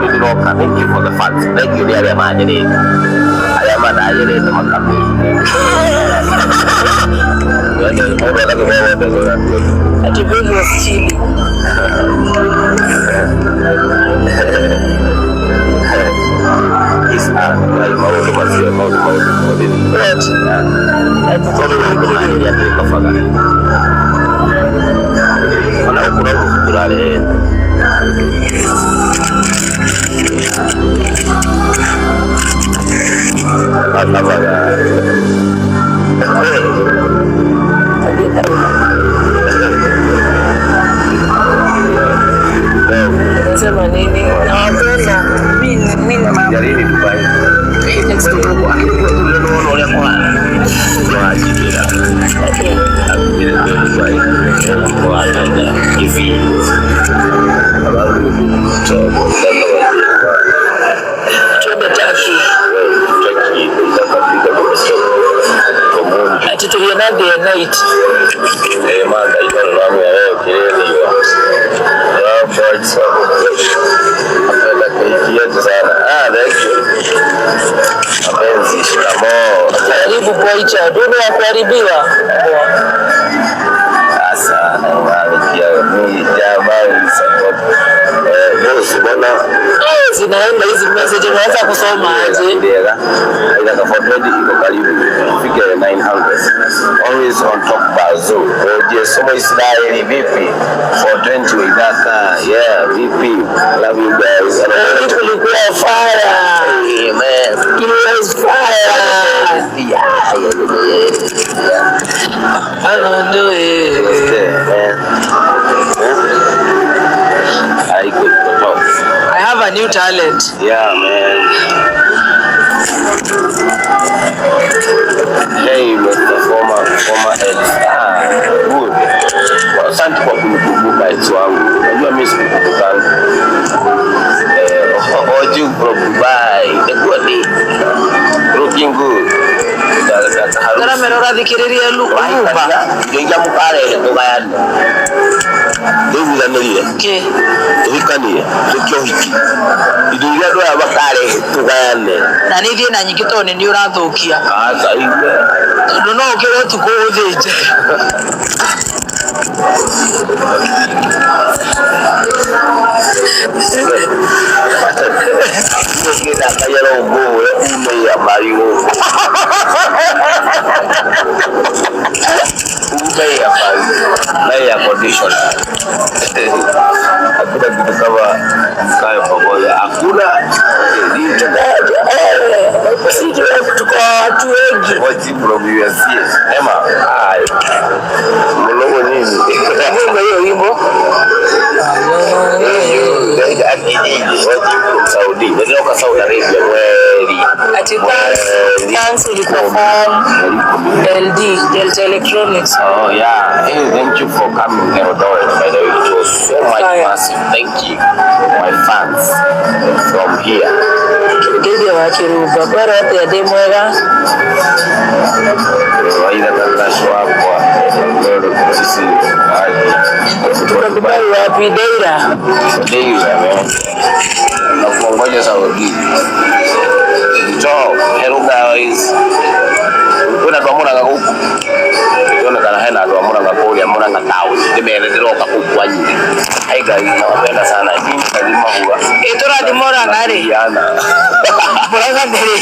Nĩ ndĩroka. Thank you for the fans. Thank you nĩ arĩa manyerete, arĩa mandanyerete makami. Mũndũ atakĩheo mbeca. Ati baby was chilling. Maũndũ macio, maũndũ. What? Ati tondũ kũharĩria twĩkobaga ona gũkũ no tũrarehe. Akabaga. Sema nini? Nawapenda. Mimi na mama. Jarini Dubai. Next week. Ũrĩa kũhana ũranjigĩra Dubai kũhana hivi. Twende Turkey. Ati tuliona day and night. Manga sana. Ah, thank you. Mapenzi, shikamoo. Karibu Boicha. Dudu wa kuharibiwa. Sasa ni jamani, support. Boss, bwana. Zinaenda hizi message, unaweza kusoma aje? Ndega. Ila ka iko karibu. Fike 900. Always on top bazo. Oje somo Israeli vipi? 420 Waithaka. Yeah, vipi? Love you guys. Kulikuwa fire. Hey, man. It was fire. Yeah. I don't do it. Yeah, man. I could top. I have a new talent. Yeah, man. Hey, Mr. Former ex. Ah, good. Asante kwa kunikumbuka ex wangu. Unajua mimi sikukumbukanga. Oju from Dubai. Good. Looking good. Karamero ũrathikĩrĩria Lumba. Indo iria mũkarehe tũgayane. Tũiguithanĩrie. Kĩ? Tũhikanie. Tũke ũhiki. Indo iria andũ aya makarehe tũgayane. Na nĩ thiĩ na nyingĩ tondũ nĩ niĩ ũrathũkia. Aca igue. Tondũ no ũkĩre ũtukũ ũthĩnje. Ũngĩndakaria no ngũhũre ume ya marigũ. Ume ya marigũ. Na air conditioner. Hakuna kitu kama mkae pamoja. Hakuna. Sisi tuko watu wengi. Watching from USA. Emma, hi. Mlogo nini? Mungu hiyo wimbo. Watching from Saudi. Nilitoka Saudi Arabia mweri. Ati thanks, thanks uliperform LD Delta Electronics. Oh yeah. Hey, thank you for coming, Eldoret. By the way, it was so much Fire. Massive. Thank you, my fans from here. Ngeithia wa Kiruba. Kwero atĩa ndĩ mwega. Waitha kakash wakwa. Leo sisi aje. Tuko Dubai wapi Deira? Deira, man. Na kuongoja Saudi. So, hello guys. Kwĩna andũ a Mũrang'a gũkũ ĩronekana hena andũ a Mũrang'a kũrĩa Mũrang'a town ndĩmere ndĩroka kũu kwanyu. Hi guys, nawapenda sana. Nyinyi kazi mahua. Ĩ tũrathiĩ Mũrang'a rĩ? Yana. Mũrang'a nĩ rĩ?